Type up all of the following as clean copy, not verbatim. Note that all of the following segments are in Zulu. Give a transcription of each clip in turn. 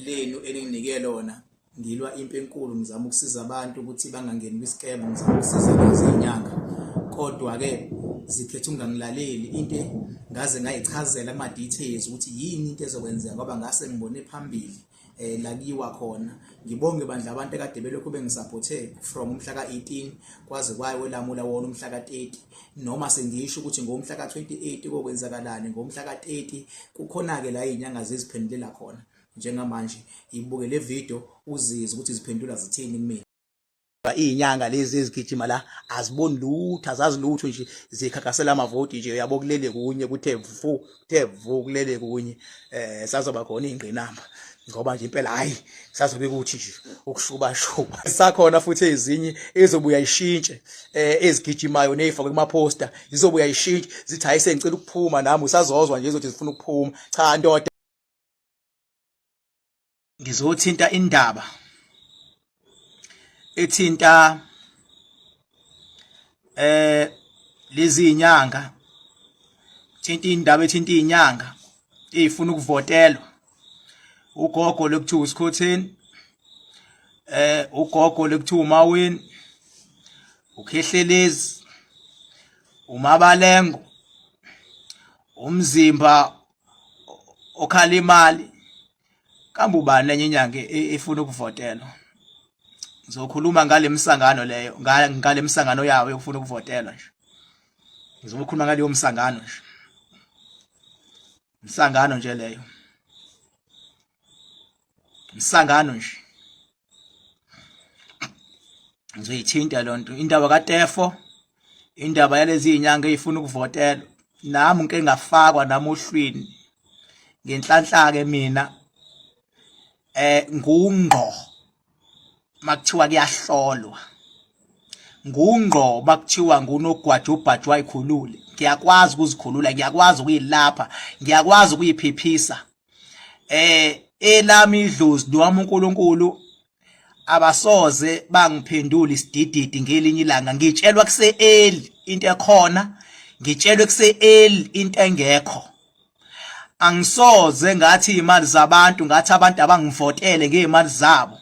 Lenu eninginike lona ngilwa impi enkulu, ngizama ukusiza abantu ukuthi bangangeni kwi-scam, ngizama ukusiza nazo iy'nyanga, kodwa-ke zikhetha ukungangilaleli. Into ngaze ngayichazela kuma-details ukuthi yini into ezokwenzeka, ngoba ngase ngibone phambili la kuyiwa khona. Ngibonge bandla abantu ekade belokhu bengisupporte from umhla ka-18 kwaze kwayolamula wona umhla ka-30, noma sengisho ukuthi ngomhla ka-28 kokwenzakalani, ngomhla ka-30 kukhona-ke la iy'nyanga ziziphendulela khona. Njengamanje ibuke le video uzizwe ukuthi ziphendula zithini kumina. Iy'nyanga lezi ezigijima la aziboni lutho, azazi lutho nje, zikhakhasela amavoti nje, uyabo, kulele kunye kuthe vu, kuthe vu kulele kunye. Sazoba khona iy'ngqinamba ngoba nje impela hhayi sazobe kuthi nje ukushubashuba. Sakhona futhi ezinye ezobuya ishintshe, ezigijimayo ney'fakwe kuma-poster zizobuya ishintshe zithi hhayi sengicela ukuphuma nami, usazozwa nje izothi zifuna ukuphuma. Cha ndoda, ngizothinta indaba ethinta lezi inyanga, thinta indaba ethinta inyanga ezifuna ukuvotelwa. Ugogo lekuthiwa uSikhotheni, ugogo lekuthiwa uMaweni, uKhehlelezi, uMabalengo, umzimba okhala imali. Kambe ubani enye inyanga efuna ukuvotelwa? Ngizokhuluma ngale msangano leyo, ngale msangano yawo yokufuna ukuvotelwa nje. Ngizokhuluma ngaleyo msangano nje, msangano nje leyo, msangano nje. Ngizoyithinta lonto indaba kaTefo, indaba yalezi inyanga ezifuna ukuvotelwa. Nami ngike ngafakwa nami ohlwini ngenhlanhla ke mina, ngungqo makuthiwa kuyahlolwa, ngungqo makuthiwa ngunogwaja ubhaja wayikhulule. Ngiyakwazi ukuzikhulula, ngiyakwazi ukuyilapha, ngiyakwazi ukuyiphephisa. Elami idlozi nowami uNkulunkulu abasoze bangiphendula isidididi ngelinye ilanga. Ngitshelwa kuse early into ekhona, ngitshelwe kuse early into engekho. Angisoze ngathi imali zabantu, ngathi abantu abangivotele ngezimali zabo.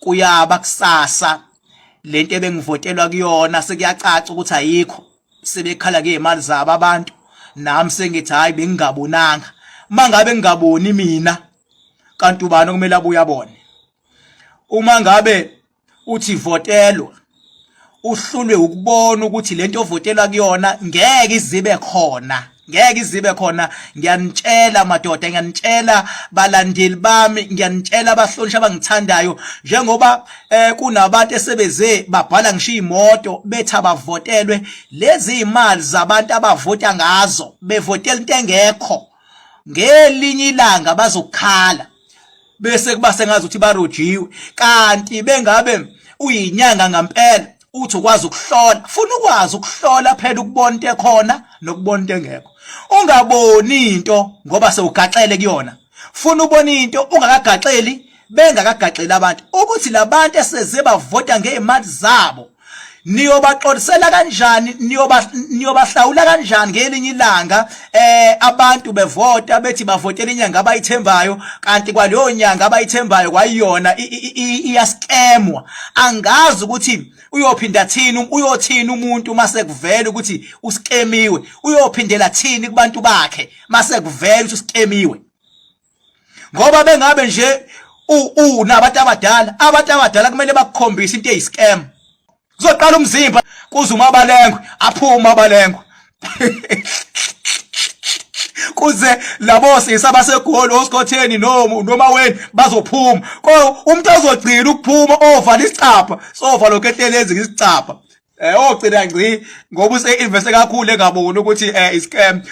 Kuyaba kusasa lento ebengivotelwa kuyona sekuyacaca ukuthi ayikho, sebekhala ngezimali zabo abantu, nami sengithi hayi bengingabonanga. Mangabe ngingaboni mina, kanti ubani okumele abuye abone? Uma ngabe uthi votelwa, uhlulwe ukubona ukuthi lento ovotelwa kuyona ngeke izibe khona, ngeke izibe khona. Ngiyanitshela madoda, ngiyanitshela balandeli bami, ngiyanitshela abahlonishwa abangithandayo, njengoba kunabantu esebeze babhala ngisho imoto bethi abavotelwe, lezi imali zabantu abavota ngazo bevotela into engekho, ngelinye ilanga bazokukhala bese kuba sengazi ukuthi barojiwe. Kanti bengabe uyinyanga ngempela, uthi ukwazi ukuhlola, funa ukwazi ukuhlola phela, ukubona into ekhona nokubona into engekho. Ungaboni into ngoba sewugaxele kuyona, funa ubona into ungakagaxeli, bengakagaxeli abantu, ukuthi labantu eseze bavota ngezimali zabo niyobaxolisela kanjani, niyobahlawula kanjani ngelinye ilanga. Abantu bevota bethi bavotela inyanga abayithembayo, kanti kwaleyo nyanga abayithembayo kwayiyona iyaskemwa. Angazi ukuthi uyophinda thini, uyothini umuntu mase kuvela ukuthi uskemiwe, uyophindela thini kubantu bakhe mase kuvela ukuthi uskemiwe. Ngoba bengabe nje unabantu abadala, abantu abadala kumele bakukhombise into eyiscam. Kuzoqala umzimba kuze uMabalengwe aphume, uMabalengwe kuze labo sisi abaseGoli, oSikhotheni noma weni bazophuma. Ko umuntu ozogcina ukuphuma ovala isicapha, sofa lokho ehlelezi isicapha, ogcina ngci ngoba use-investe kakhulu engaboni ukuthi iscam.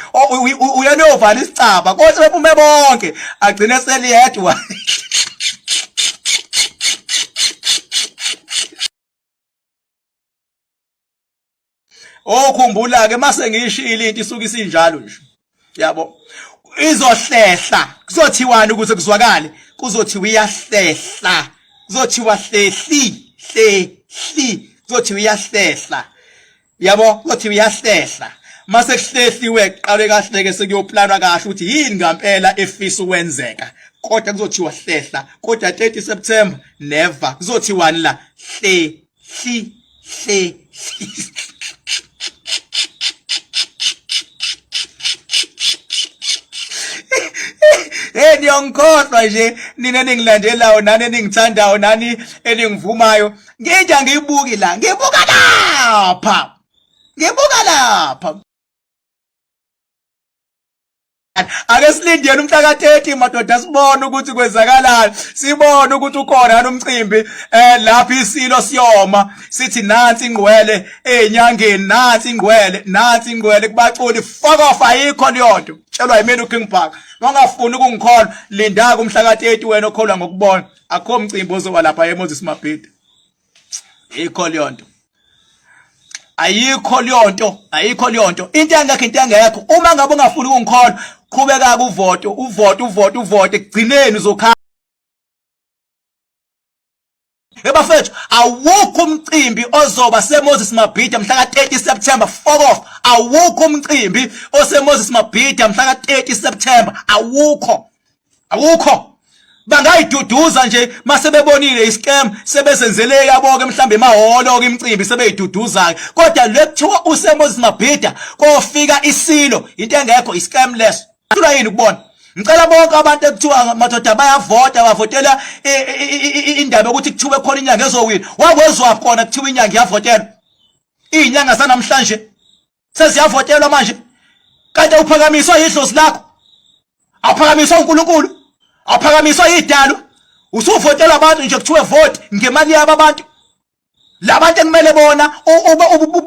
Uyena uyovala isicaba kodwa bephume bonke, agcine seliyedwa. Okhumbula ke mase ngiyishilo into isuke isinjalo nje, yabo, izohlehla. Kuzothiwani ukuze kuzwakale? Kuzothiwa iyahlehla, kuzothiwa hlehli hlehli, kuzothiwa iyahlehla, yabo, kuzothiwa iyahlehla. Mase kuhlehliwe kuqalwe kahle ke sekuyoplanwa kahle ukuthi yini ngampela efisa ukwenzeka. Kodwa kuzothiwa hlehla, kodwa 30 September never. Kuzothiwani la? Hle hli hle. Hey niyongikhohlwa nje nina eningilandelayo nani eningithandayo nani eningivumayo nginja ngiyibuki la ngibuka lapha ngibuka lapha ake silindele umhla ka-30 madoda sibone ukuthi kwenzakalani sibone ukuthi ukhona yini umcimbi eh lapho isilo siyoma sithi nansi ingqwele ezinyangeni nansi ingqwele nansi ingqwele kubaculi fuck off ayikho leyo nto tshelwa yimina uKing Park mawungafuni ukungikholwa linda kumhla ka-30 wena okholwa ngokubona akho mcimbi ozoba lapha eMoses Mabhida ayikho leyo nto ayikho leyo nto ayikho leyo nto into engekho into engekho uma ngabe ungafuni ukungikholwa qhubeka kuvote uvote uvote uvote ekugcineni uzokhala Ebafethu awukho umcimbi ozoba seMoses Mabhida mhla ka-30 September fuck off awukho umcimbi oseMoses Mabhida mhla ka-30 September awukho awukho bangayiduduza nje mase bebonile iscam sebezenzele yabo ke mhlambe emahholo ke imicimbi sebeyiduduza ke kodwa le kuthiwa useMoses Mabhida kofika isilo into engekho iscam leso hlula yini ukubona ngicela bonke abantu ekuthiwa madoda bayavota bavotela indaba yokuthi kuthiwe khona inyanga ezowina wakwezwa khona kuthiwa inyanga iyavotelwa izinyanga sanamhlanje seziyavotelwa manje kanti uphakamiswa yidlozi lakho awuphakamiswa uNkulunkulu awuphakamiswa idalo usuvotelwa abantu nje kuthiwe vote ngemali yabo abantu labantu ekumele bona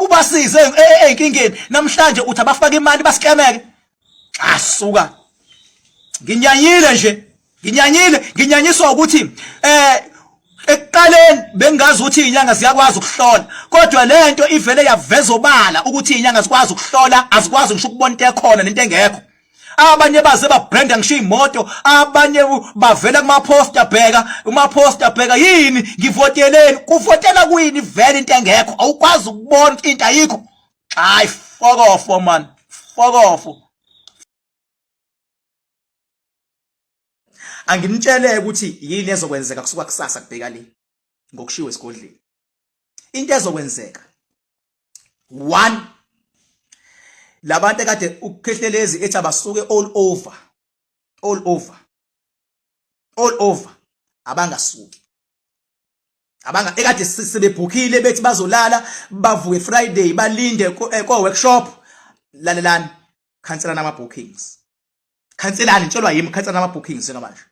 ubasize ey'nkingeni namhlanje uthi abafake imali basikemeke asuka nginyanyile nje nginyanyile nginyanyiswa ukuthi eh ekuqaleni bengazi ukuthi izinyanga ziyakwazi ukuhlola kodwa lento ivele yaveza obala ukuthi izinyanga zikwazi ukuhlola azikwazi ngisho ukubona into ekhona nento engekho abanye baze babranda ngisho imoto abanye bavela kuma poster bheka uma poster bheka yini ngivoteleni kuvotela kuyini vele into engekho awukwazi ukubona into ayikho hayi fuck off man fuck off Anginitshele ukuthi yini ezokwenzeka kusuka kusasa kubheka le ngokushiwo esigodleni. Into ezokwenzeka one labantu ekade ukukhehlelezi ethi abasuke all over all over all over abangasuki abanga ekade sebebhukhile bethi bazolala bavuke Friday balinde ko eh, workshop lalelani khanselana ama bookings khanselani nitshelwa yimi khanselani ama-bookings njengamanje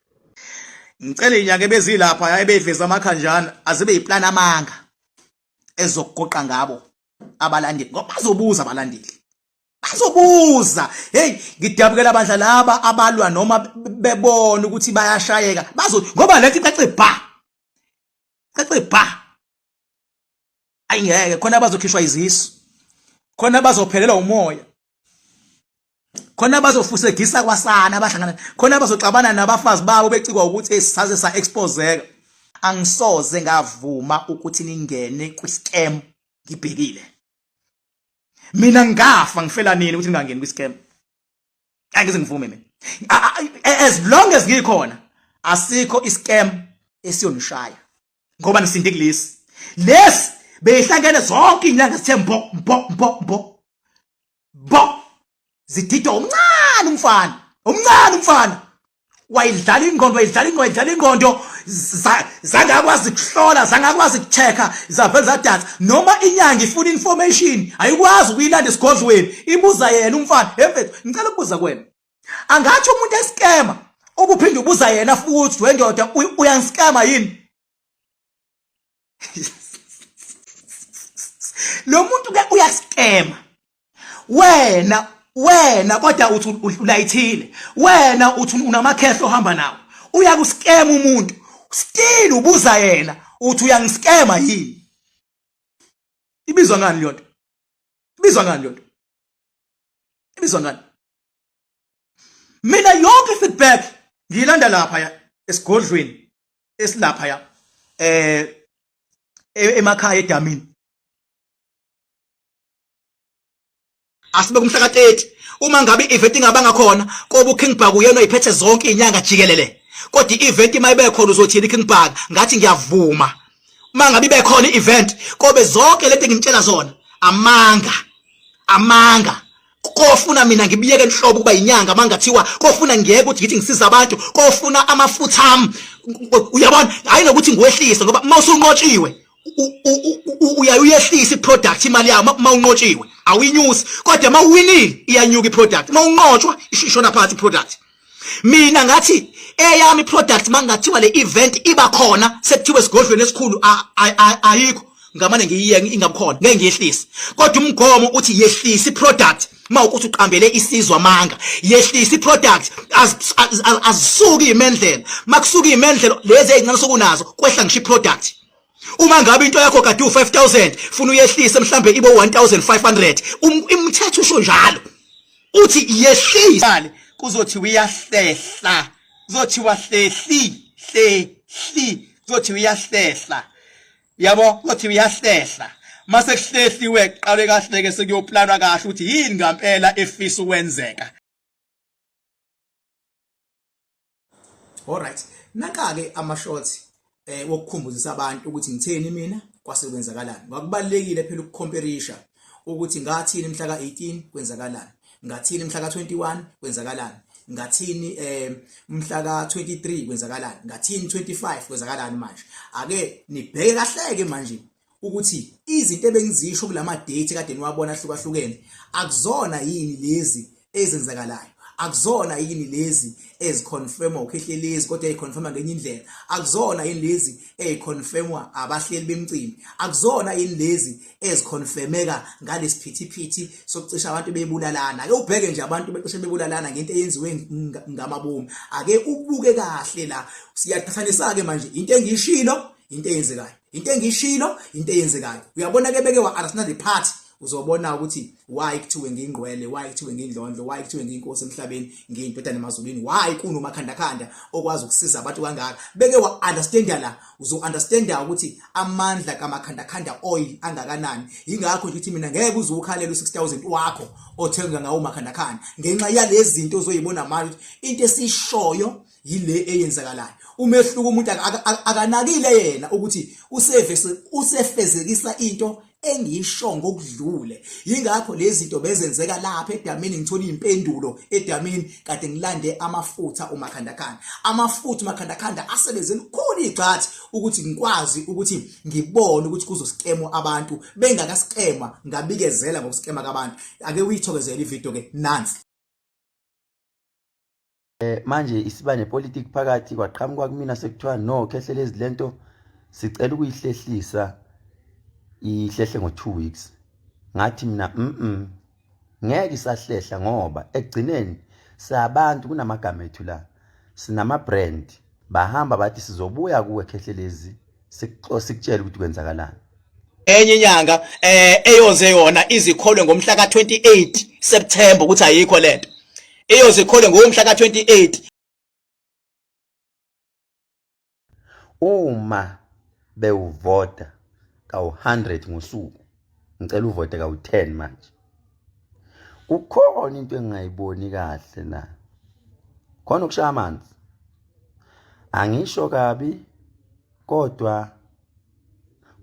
ngicela inyanga ebezilapha ebeyiveza amakhanjana azibe yiplan amanga ezokugoqa ngabo abalandeli ngoba bazobuza abalandeli bazobuza hey ngidabukela abandla laba abalwa noma bebona ukuthi bayashayeka bazo ngoba lento icace bha cace bha ayingeke khona bazokhishwa izisu khona bazophelelwa umoya khona bazofusegisa kwasana abahlangana khona bazoxabana nabafazi babo becikwa ukuthi saze sa exposeka angisoze ngavuma ukuthi ningene kwi-scam ngibhekile mina ngafa ngifela nini ukuthi ngingangeni kwi-scam angize ngivume mina as long as ngikhona asikho iscam esiyonishaya ngoba nisinde kulesi lesi beyihlangene zonke inyanga zithe mbo mbo mbo mbo bo zididwa umncane umfana umncane umfana wayidlala ingqondo wayidlala ingqondo wayidlala ingqondo zangakwazi kuhlola zangakwazi kuchecka zavele zadansa noma inyanga ifuna information ayikwazi ukuyilanda esigodlweni ibuza yena umfana emfethu ngicela ukubuza kuwena angathi umuntu eskema ubuphinde ubuza yena futhi wendoda uyangiskema yini lo muntu ke uyaskema wena wena kodwa uthi ulayithile wena uthi unamakhehlo ohamba nawo uyakuskema umuntu still ubuza yena uthi uyangiskema yini ibizwa ngani leyo nto ibizwa ngani leyo nto ibizwa ngani mina yonke feedback ngiyilanda lapha ya esigodlweni esilapha ya eh e, emakhaya edamini Asibe kumhla ka-30. Uma ngabe i-event ingabanga khona, kobe uKing Bhaka uyena oyiphethe zonke izinyanga jikelele. Kodwa i-event uma ibe khona uzothini King Bhaka? Ngathi ngiyavuma. Uma ngabe ibe khona i-event, kobe zonke lento engimtshela zona amanga. Amanga. Kofuna mina ngibiyeke enhlobo kuba inyanga mangathiwa kofuna ngiyeke ukuthi ngithi ngisiza abantu kofuna amafutha ami uyabona hayi nokuthi ngiwehlise ngoba uma usunqotshiwe uyaye uyehlisa iproduct imali yayo uma unqotshiwe awuyinyusi kodwa uma uwinile iyanyuka iproduct uma unqotshwa ishona phansi iproduct mina ngathi eyami iproduct mangathiwa le event iba khona sekuthiwe esigodlweni esikhulu ayikho ngamane ngiyiyeke ingabukhona ngeke ngiyehlise kodwa umgomo uthi yehlisa iproduct uma ukuthi uqambele isizwe amanga yehlisa iproduct azisuki imendlela makusuka imendlela lezi ezincane sokunazo kwehla ngisho iproduct uma ngabe into yakho kade u5000 funa uyehlise mhlambe ibo 1500 umthetho usho njalo uthi yehlisa kuzothiwa iyahlehla kuzothiwa hlehli hlehli kuzothiwa iyahlehla yabo kuzothiwa iyahlehla mase kuhlehliwe kuqalwe kahle ke sekuyoplanwa kahle ukuthi yini ngampela efisa ukwenzeka. Alright, nanka-ke ama-shots eh wokukhumbuzisa abantu ukuthi ngitheni mina kwase kwenzakalani. Kwakubalekile phela ukukhomperisha ukuthi ngathini mhla ka-18 kwenzakalani, ngathini mhla ka-21 kwenzakalani, ngathini eh mhla ka-23 kwenzakalani, ngathini 25 kwenzakalani manje. Ake nibheke kahleke manje ukuthi izinto ebengizisho kulama date kade niwabona ahlukahlukene akuzona yini lezi ezenzakalayo akuzona yini lezi eziconfirmwa ukhehlelezi kodwa eziconfirma ngenye indlela akuzona yini lezi eziconfirmwa abahleli bemcimbi akuzona yini lezi eziconfirmeka ngalesiphithiphithi sokucisha abantu bebulalana ake ubheke nje abantu becishe bebulalana ngento eyenziwe ngamabomu ake ubuke kahle la siyaqhathanisa ke manje into engiyishilo into eyenzekayo into engiyishilo into eyenzekayo uyabona ke beke wa understand the part uzobona ukuthi why kuthiwe ngingqwele why kuthiwe ngindlondlo why kuthiwe ngiyinkosi emhlabeni ngiyindodana emazulwini why kunomakhandakhanda okwazi ukusiza abantu kangaka beke wa understand la uzo understand ukuthi amandla kamakhandakhanda oil angakanani yingakho nje ukuthi mina ngeke uze ukhalele u6000 wakho othenga ngawo umakhandakhanda ngenxa yalezi zinto ozoyibona manje into esishoyo yile eyenzakalayo umehluko umuntu akanakile yena ukuthi usevese usefezekisa into engisho ngokudlule yingakho lezi zinto bezenzeka lapha edamini ngithola impendulo edamini kade ngilande amafutha umakhandakhanda amafutha umakhandakhanda asebenze lukhulu igxathi ukuthi ngikwazi ukuthi ngibone ukuthi kuzosikemwa abantu bengakasikemwa ngabikezela ngokusikema kabantu ake uyithokozele ivideo ke nansi Eh manje isiba nepolitiki phakathi kwaqhamuka kumina sekuthiwa no Khehlelezi lento sicela ukuyihlehlisa ihlehle ngo 2 weeks ngathi mina mm ngeke isahlehla ngoba ekugcineni sabantu kunamagama ethu la sinama brand bahamba bathi sizobuya kuwe Khehlelezi sikutshele ukuthi kwenzakalani enye inyanga eh eyoze yona izikholwe ngomhla ka-28 September ukuthi ayikho lento eyoze ikholwe ngomhla ka-28 uma bewuvota kawu-100 ngosuku ngicela uvote kawu-10 manje kukhona into engingayiboni kahle la khona ukushaya amanzi angisho kabi kodwa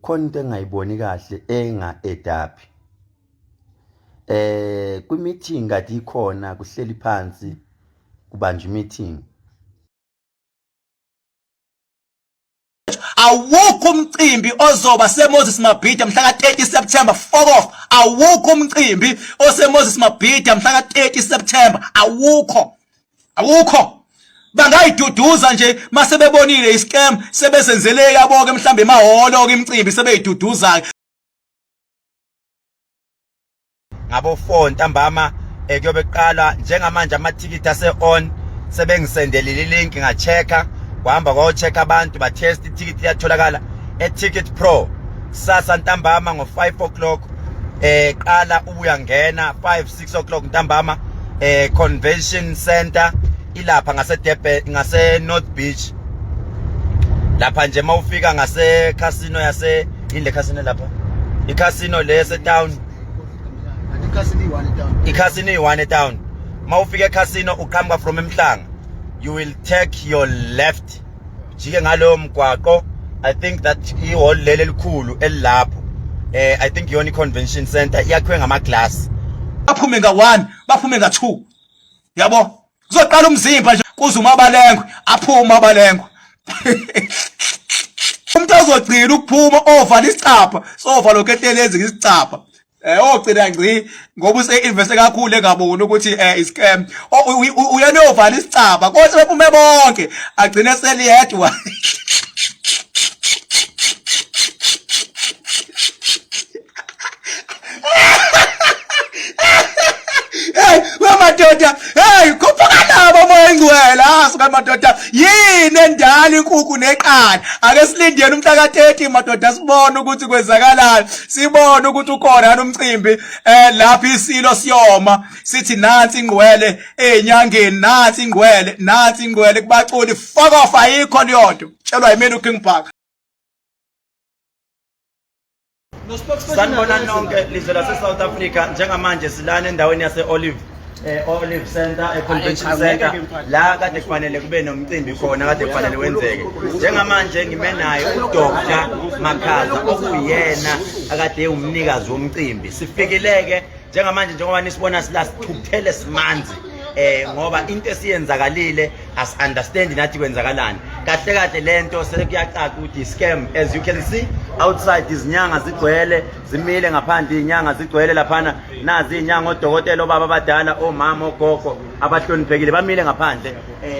khona into engayiboni kahle enga edaphi eh kwi meeting kade ikhona kuhleli phansi kubanjwa meeting Awukho umcimbi ozoba seMoses Mabhida mhla ka-30 September fuck off awukho umcimbi oseMoses Mabhida mhla ka-30 September awukho awukho bangayiduduza nje mase bebonile iscam sebezenzele yabo ke mhlambe emahholo ke imicimbi sebeyiduduza Ngabo 4 ntambama eh, kuyobe kuqala njengamanje amathikithi ase on sebengisendelile ilink nga-check-a kwahamba kwayo-check abantu ba-test ithikithi liyatholakala e-ticket pro sasa ntambama ngo-5 o'clock eh qala ubuya ngena 5 6 o'clock ntambama eh convention center ilapha ngase Durban ngase North Beach lapha nje mawufika ngase casino yase yini le casino lapha i casino le yase town Ikhasino iyi-one etown. Ikhasino iyi-one etown. Uma ufika ekhasino uqhamuka from eMhlanga, you will take your left, ujike ngalowo mgwaqo. I think that ihall leli elikhulu elilapho, I think iyona i-convention center, iyakhiwe ngama-glass. Baphume nga-1, baphume nga-2, yabo. Kuzoqala umzimba nje kuze uMabalengwe aphume uMabalengwe. Umuntu ozogcina ukuphuma ovala isicabha, sovala lokho ehlelezi isicabha, ogcina ngci ngoba use-investe kakhulu engaboni ukuthi iscam. Uyena uyovala isicabha kodwa bephume bonke, agcine seliyedwa. Hey wemadoda, hey, khuphuka nabo moya engcwele. Asuka madoda, yini endala inkukhu neqanda? Ake silindeni umhla ka-30 madoda, sibone ukuthi kwenzakalani, sibone ukuthi ukhona yini umcimbi lapho isilo siyoma sithi nansi ingqwele ezinyangeni, nansi ingqwele, nansi ingqwele kubaculi. Fuck off, ayikho leyo nto. Tshelwa yimina uKing Bhaka. Sanibonani nonke lizwe lase-South Africa. Njengamanje silana endaweni yase-Olive Olive Center, e-Convention Center, la kade kufanele kube nomcimbi khona, kade kufanele wenzeke. Njengamanje ngime naye uDr Makhaza, okuyena akade ewumnikazi womcimbi. Sifikile-ke njengamanje, njengoba nisibona sila, sithukuthele, simanzi, ngoba into esiyenzakalile as understand nathi kwenzakalani kahle kahle. Lento sekuyacaca ukuthi scam. As you can see outside, izinyanga zigcwele, zimile ngaphandle, izinyanga zigcwele laphana. Nazi izinyanga, odokotela, obaba abadala, omama, ogogo abahloniphekile bamile ngaphandle.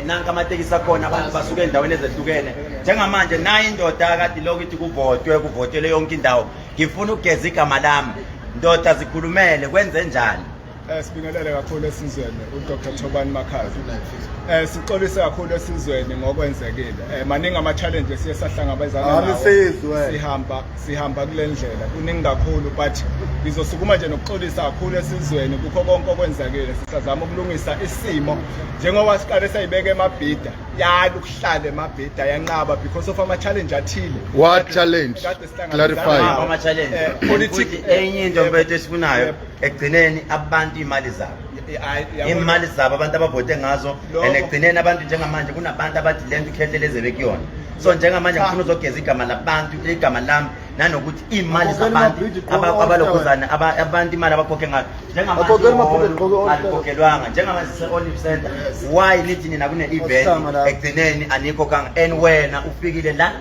Nanka amatekisi akhona, abantu basuka endaweni ezehlukene. Njengamanje nayi indoda kade lokhu ithi kuvotwe, kuvotelwe yonke indawo. Ngifuna ukugeza igama lami. Ndoda, zikhulumele, kwenze njani? Sibingelele kakhulu esizweni, uDr Thobani Makhaza. Sixolise kakhulu esizweni ngokwenzekile. Maningi ama challenges siye sahlangabezana nawo. Amisizwe. Sihamba kule ndlela kuningi kakhulu, but ngizosukuma nje nokuxolisa kakhulu esizweni kukho konke okwenzekile. Sisazama ukulungisa isimo njengoba siqale sayibeka emabhida, yala ukuhlala emabhida, yanqaba because of ama challenge athile. What challenge? Kade sihlangabezana Clarify. nawo. Ama challenge. Politic Futhi enye into mfethu esifunayo ekugcineni, abantu imali zabo, imali zabo abantu abavote ngazo. And ekugcineni abantu, njengamanje kunabantu abathi lento uKhehlelezi bekuyona. So njengamanje Cha. ngifuna uzogeza igama labantu, igama lami, nanokuthi iy'mali Akhokhela zabantu amabhriji, gqoka abalokhuzana abantu imali abakhokhe ngayo. Akhokhela amabhriji, gqoka all-star. Njengamanje alikhokhelwanga. Njengamanje sise-Olive Center, why nithi nina kune-event, All-star la. ekugcineni anikhokhanga? And wena ufikile la,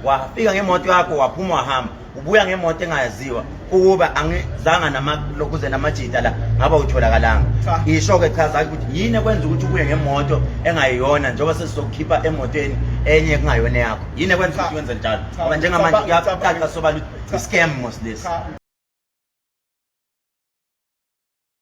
wafika ngemoto yakho, waphuma, wahamba, ubuya ngemoto engayaziwa. Ukuba angizanga namalokuze namajita la, ngaba utholakalanga. Cha. Isho-ke, chaza ukuthi yini ekwenza ukuthi ubuye ngemoto engayiyona, njengoba sesizokukhipha emotweni enye kungayona yakho. Yini ekwenza ukuthi wenze njalo? Cha. Ngoba njengamanje Ngicabanga- kuyacaca sobala ukuthi i-scam mos lesi. Cha.